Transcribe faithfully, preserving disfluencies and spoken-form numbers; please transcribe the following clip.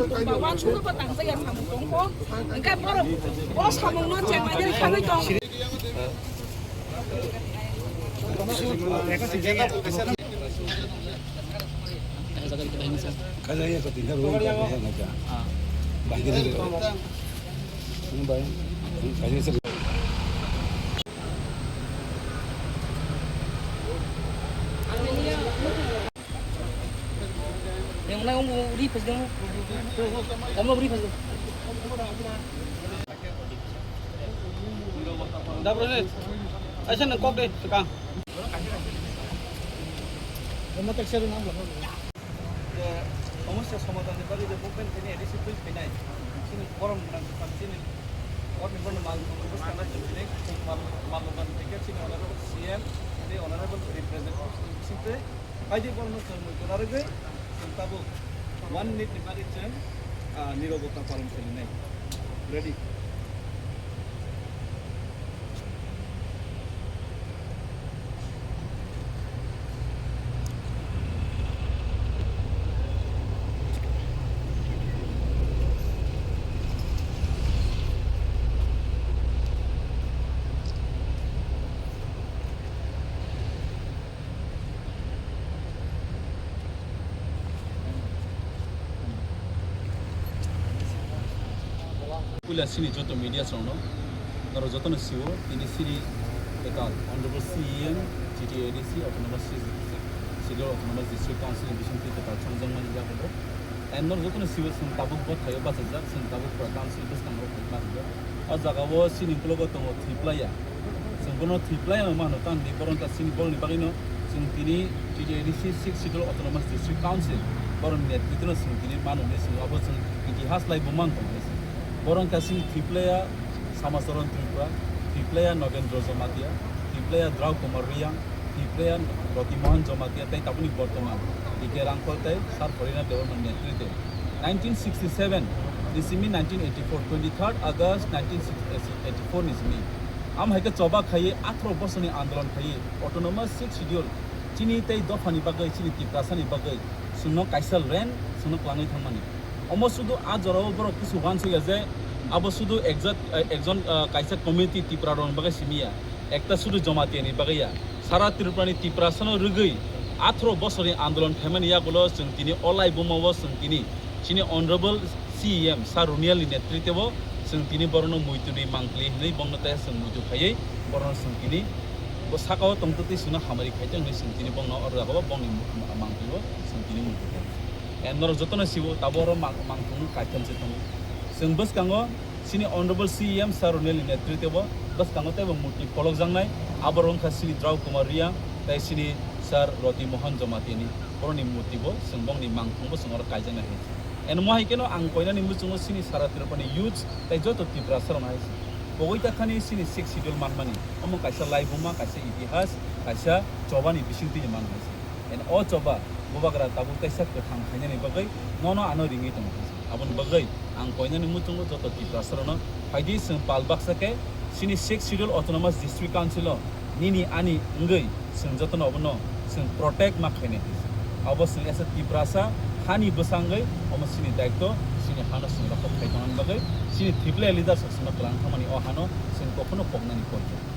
Ba uansukma tangsa ya samung tong kho. Hwnkhe borok o samungno chengmani rwkhagwi tong. Yang nai wng ri phai dong. Kamu ri phai dong. Dah proses. Aisa nang kok deh, sekarang. Kamu tak seru nang. Somosta somadhan ni bagwi je movement khainai A D C twi phainai. Chini borom gwnang swkang chini. Orni bono mal bwskang na chini mal mal ban theke chini honorable C M tei honorable representative sinte. Kaidi borokno chwng mui kwlarwgwi chwng tabuk one minute ni bagwi chwng, ah, nirobota palon khainai. Ready? Puila chini joto media rokno, norok jotono sio, tini chini kwtal Honorable C E M, G T A D C, Autonomous Schedule Autonomous District Council ni bisingtwi kwtal chongjakmani yagulo. And norok jotono sio, chwng tabuk bo thaio bachajak, chwng tabuk pura council bwskango phai bachajak. O jagao chini ukologo tongo Thripalaya. Chwng bono Thripalaya no mano, tamni boron ta chini bolni bagwino chwng tini T T A D C Sixth Schedule Autonomous District Council boroni netritwno chwng tini mano hinwi chwng abo chwng itihas lai bo man tong khe chwng. Boron ta chini Thripalaya Samacharan Tripura, Thripalaya Nogendra Jamatia, Thripalaya Drau Kumar Reang, Thripalaya Roti Mohan Jamatia tei tabukni bortoman D K Rangkhol tei Sir Horinath Debbarma ni netritwe nineteen sixty-seven ni simi nineteen eighty-four, twenty-third August nineteen eighty-four ni simi. Am hai khe choba khaiwi atharo bosorni andolon khaiwi Autonomous Sixth Schedule chini tei dophani bagwi, chini Tiprasani bagwi chwngno kaisa land chwngno kwlangwi thangmani. Omo sudu a jorao borok kisu uansukya je abo sudu ekjat, eh, ekjon, eh, kaisa community Tipra rokni bagwi simi ya, ekta sudu Jamatia ni bagwi ya. Sara Tripura ni Tiprasano rwgwi atharo bosorni andolon khaimani yagulo chwng tini o laibuma o chwng tini chini Honorable C E M Sir Ronial ni netritwe o chwng tini borokno muitu ni mangpili hinwi bongno tei chwng muitu khaiwi borokno chwng tini bo sakao tongtwtwi chwngno hamari khaitong hinwi chwng tini bongno o jagao bongni mangpili o chwng tini muitu khaio. And norok jotono sibo tabuk oro mang-, mangthung kaitham se tongo. Chwng bwskango chini Honorable C E M Sir Ronial ni netritwe bo bwskango teibo murti pholokjaknai. Abo wngkha chini Drau Kumar Reang tei chini Sir Roti Mohan Jamatia ni borokni murti bo chwng bongni mangthung bo chwng oro kaijaknai hai se. And mo hai kheno ang koinani muchungo chini sara Tripura ni youths tei joto Tiprasa rok hai se. Pogoi ta thani chini Sixth Schedule manmani omo kaisa laibuma, kaisa itihas, kaisa chobani bisingtwi ni man hai se. And o choba bubagra tabuk kaisa kwthang khainani bagwi nono ano ringwi tongo. Aboni bagwi ang koinani muchungo joto Tiprasa rokno phaidi chwng pal baksa khe chini Sixth Schedule Autonomous District Council o nini ani wngwi chwng jotono obono chwng protect ma khainai. Abo chwng as a Tiprasa hani bwsangwi omo chini daitw, chini hano chwng rokho khai tongmani bagwi chini Thripalaya leaders rok chwngno kwlang thangmani o hano chwng kokhono poknani kok.